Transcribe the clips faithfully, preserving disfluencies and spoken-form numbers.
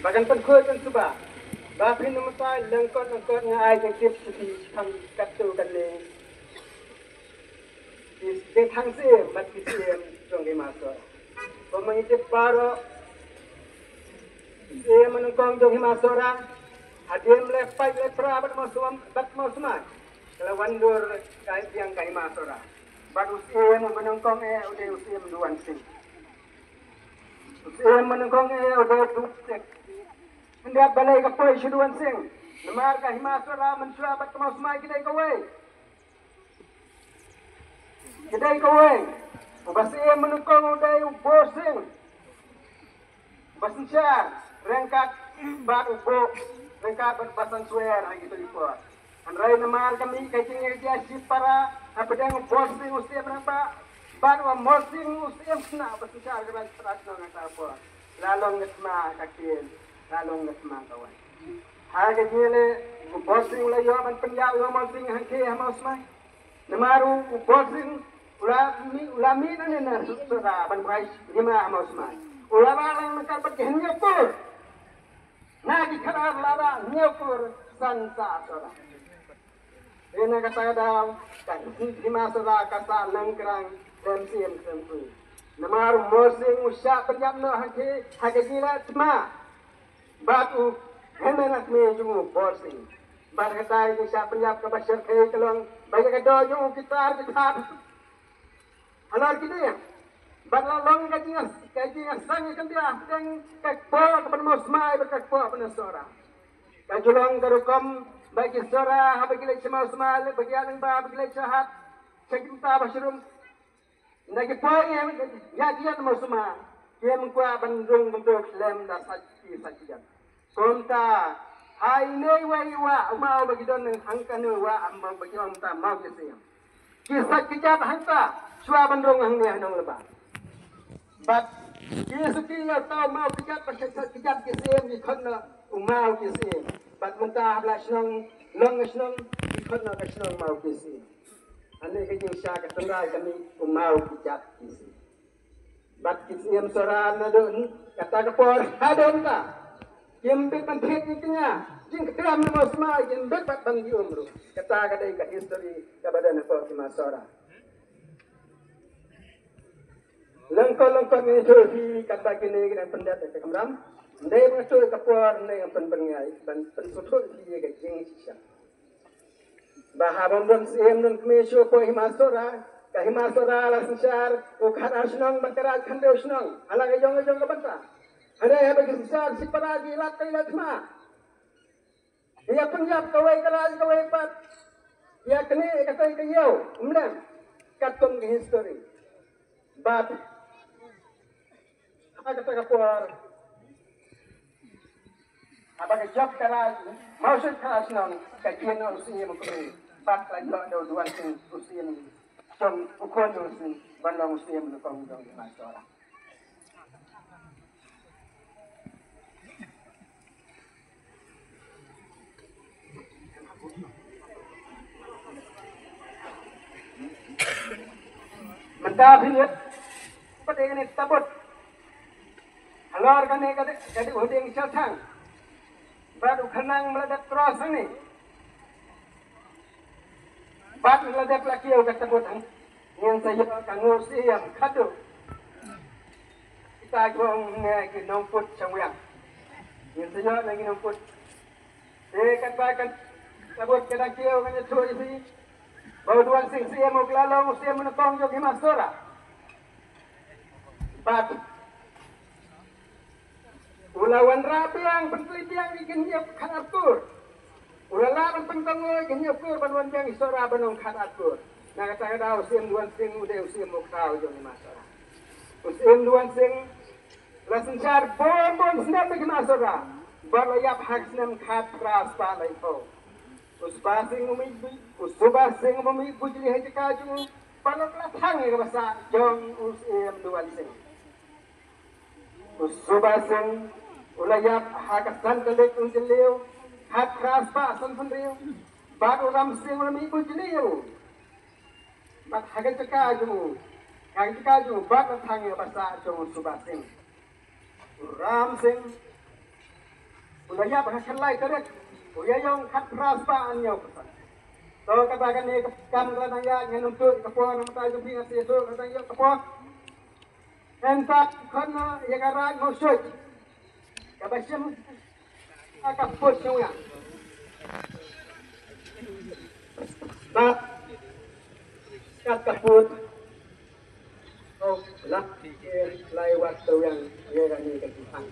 Ba kan pynkhuid pynsuba ba phin ym batai lyngkot lyngkot. Nga ai jingtip sha phi, kham katto katne ki jingthang siem bad ki siem jong Hima Sohra. Ba ma ngi tip baroh, siem nyngkong jong Hima Sohra hadien leh pait leh pra bad Mawsmai, bad Mawsmai ka la wan dur ka biang ka Hima Sohra. Bad u siem ba nyngkong eh u dei u siem Duan Sing. U siem ba nyngkong eh u dei Duan Sing. Hynrei balei ka poi sha Duan Sing? Namar ka Hima Sohra mynshuwa bad ka Mawsmai ki dei kawei. Ki dei kawei. Uba siem ba nyngkong u dei u Bor Sing, uba synshar ryngkat bad u Bor, ryngkat bad u Basan Swer ha kito ki por. Hynrei namar ka mih ka jingïaid shipara hapdeng u Bor Sing u siem rangbah bad u Mawsing u siem khynnah uba synshar ka Rajpara Shnong ha kata ka por, la long ka thma ka ktien, la long ka thma ka wai. Ha ka jingïaleh u Bor Sing u la ïoh ban pynïap ïa u Mawsing hangtei ha Mawsmai. Namar u, u Bor Sing u la mih, u la mih nangne na Sohra ban buhai hima ha Mawsmai. U la rah lang ryngkat bad ki hynñiew klur. Na ki khadar la rah hynñiew klur san sah Sohra. Te na kata ka daw ka hima Sohra ka sah nongkrang khlem siem khlem kui. Namar u Mawsing u shah pynïap noh hangtei ha ka jingïaleh thma bad u hynmen u kmie jong u Bor Sing. Bad kata ka jingshah pynïap kaba shyrkhei ka long ba ïa ka doh jong u ki tar ki thad halor ki dieng. Bad la long ka jing, ka jingïaseng ïakyndiah hapdeng ka kpoh ka ban Mawsmai bad ka kpoh ka ban Sohra. Ka ju long ka rukom ba ki Sohra haba ki leit sha Mawsmai, ba ki ïaid lyngba, ba ki leit sha hat, sha ki bynta ba sharum, ynda ki poi ïa ki ïaid Mawsmai, kim kwah ban rung kumto khlem da sait ki sait ki jat. Kumta ha ine i wei i wah u maw ba ki don hangkane i wah, ba ki ong mynta maw ki siem. Ki sait ki jat hangta shuwa ban rung hangne ha Nongleba. Bad ki suki ïa uta u maw ki jat, ba sait sait ki jat ki siem, ki khot noh u maw ki siem. Bad mynta haba la shnong, long ka shnong, ki khot noh ka shnong maw ki siem. Hangne ka jingshah ka tynrai ka mih u maw ki jat ki siem. Bad ki siem Sohra naduh kata ka por haduh mynta kim bit ban thied jingkñia, jingktiam na Mawsmai, kim bit ban ban ïa um ruh. Kata ka dei ka history kaba don hapoh hima Sohra. Lyngkot lyngkot ngin ïathuh ïa phi katba kine ki dang pyndep ïa ka kamram. Ym dei ban ïathuh ïa ka por, ym dei ban pynbyrngia, ban pynsngewthuh ïa phi ïa ka jingshisha. Ba haba ym don siem don kmie shuh hapoh hima Sohra, ka hima Sohra la synshar u khatar shnong bad ka raid khathynriew shnong ha la ka jong ka jong ka bynta. Hynrei haba ki synshar shipara ki lap ka ïaleh thma. Ïa pynïap kawei ka raid kawei pat. Ïa kane ïa katei ka ïew, ym lem. Katkum ka history. Bad ha kata ka por, haba ka jop ka raid, Mawshynrut ka shnong, ka jin u siem u kmie, bad la ïoh da u Duan Sing u siem jong u khun u siem, ban long u siem nyngkong jong hima Sohra. Mynta phi ïoh pat ïa kane ka tabut halor kane ka dei, ka dei u hudeng shalthang. Bad u khnang ba la dep cross hangne. Bad la dep la kiew ka tabut hangne. Ngin sa ïoh ka nguh siem khadduh. Kita ki ong ne ki nongput shawang. Ngin sa ïoh ne ki nongput. Te katba ka tabut ka dang kiew, ngan ïathuh ïa phi ba u Duan Sing siem u la long u siem nyngkong jong hima Sohra. Bad u la wanrah biang, pynkli biang ïa ki hynñiew khatar kur. U la lah ban pynkynmaw ïa ki hynñiew kur ban wan biang ïa Sohra ban long khatar kur. Na kata ka daw u siem Duan Sing u dei u siem u khraw jong hima Sohra. U siem Duan Sing la synshar bun bun snem na hima Sohra bad la ïap ha ka snem khatphra spah laiphew. U Suba Sing u mih, u Suba Sing u mih bujli ha jaka jong u bad la thang ïa kaba sah jong u siem Duan Sing. U Suba Sing u la ïap ha ka san tarik u Jylliew khatphra spah sanphew hynriew. Bad u Ram Sing u la mih bujli ïa u. Bad ha ka jaka jong u, ha ka jaka jong u bad la thang ïa kaba sah jong u Suba Sing. U Ram Sing U la ïap ha ka lai tarik, u ïa ïong khatphra spah hynñiew persen. To kata kane ka kam ka la dang ïa ngan ym tuh ka por, namar ta jong phi nga sngewthuh ka dang ïa ka por. Hynta khun ïa ka Raid Mawsut kaba shim ka pud shuwa. Ba kat ka pud. Oh, lah, lai wat tu yang ïa ka ni ka Tuhan.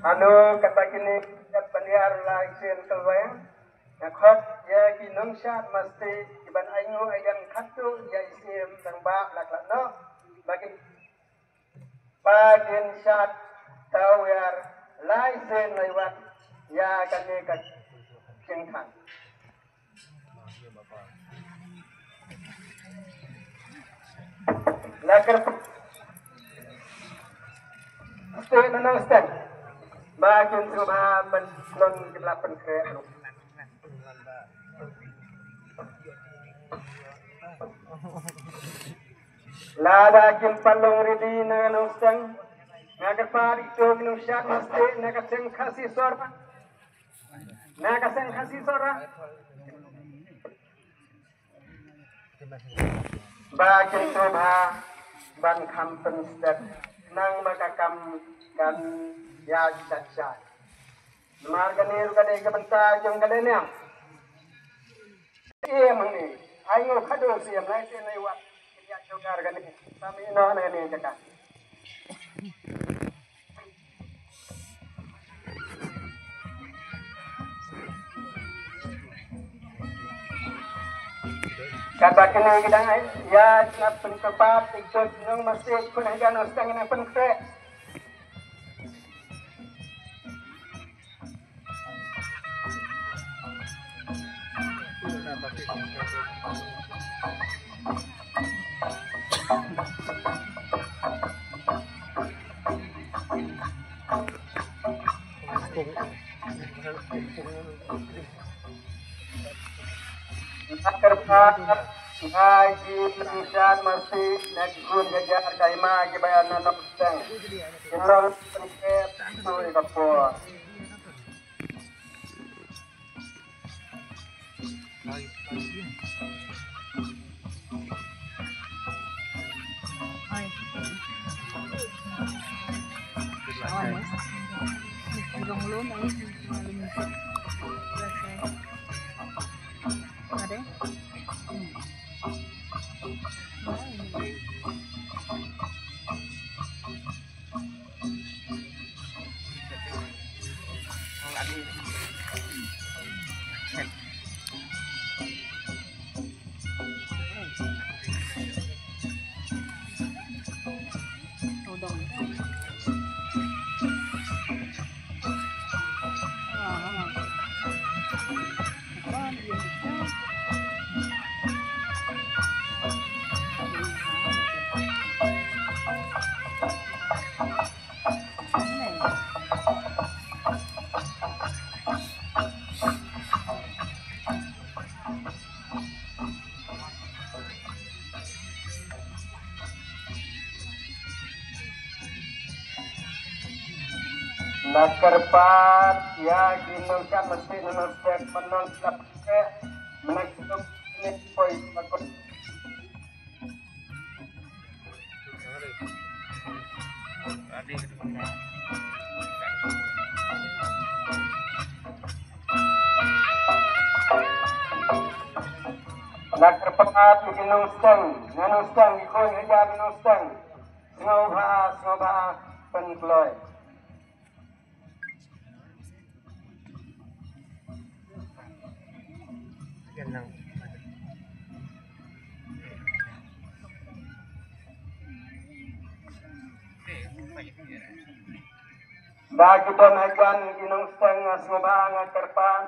Ano kata kini kat paniar lai sien kalweng. Nga khot ïa ki nongshad masti ki ban ainguh aidem khatu ïa i Syiem Rangbah la khlad noh. Ba kin, ba kin shad tawiar lai sien lai wat ïa kane ka jingthan. La kyrpad. Step na nang step. Ba kin sngewbha ban long kin la pynkhreh. Lada kin pat long ready na nang step. Nga kyrpad ito ki nongshad masti na ka seng Khasi Sohra. Na ka seng Khasi Sohra. Ba kin sngewbha ban kham pynstep nang ba ka kam kan ïa shat shat. Namar kane ruh ka dei ka bynta jong ka dei niam. Ïa mane ai ngo khadong siem lai sien lai wat. Ïa jong ka kane. Sami no na kane jaka. Kata kane ki dang ai ïa jingpynkyrpad ïa ki nong masjid, khun hajar nong sdang nang pynkhreh. Kyrpad ïa ki nongshad masi na ki khun ka jar ka hima kiba ïa na nongshad. Ki long pynkhep tu ïa ka por. Na kyrpad ïa ki nongshad masi nongshad manon slap ke menak suk ni poi bakut. Na kyrpad ïa ki nongsteng, na nongsteng ki khun hajar nongsteng. Sngewbha, sngewbha pynkloi. Ba ki don hajan ki nongsteng, sngewbha nga kyrpad.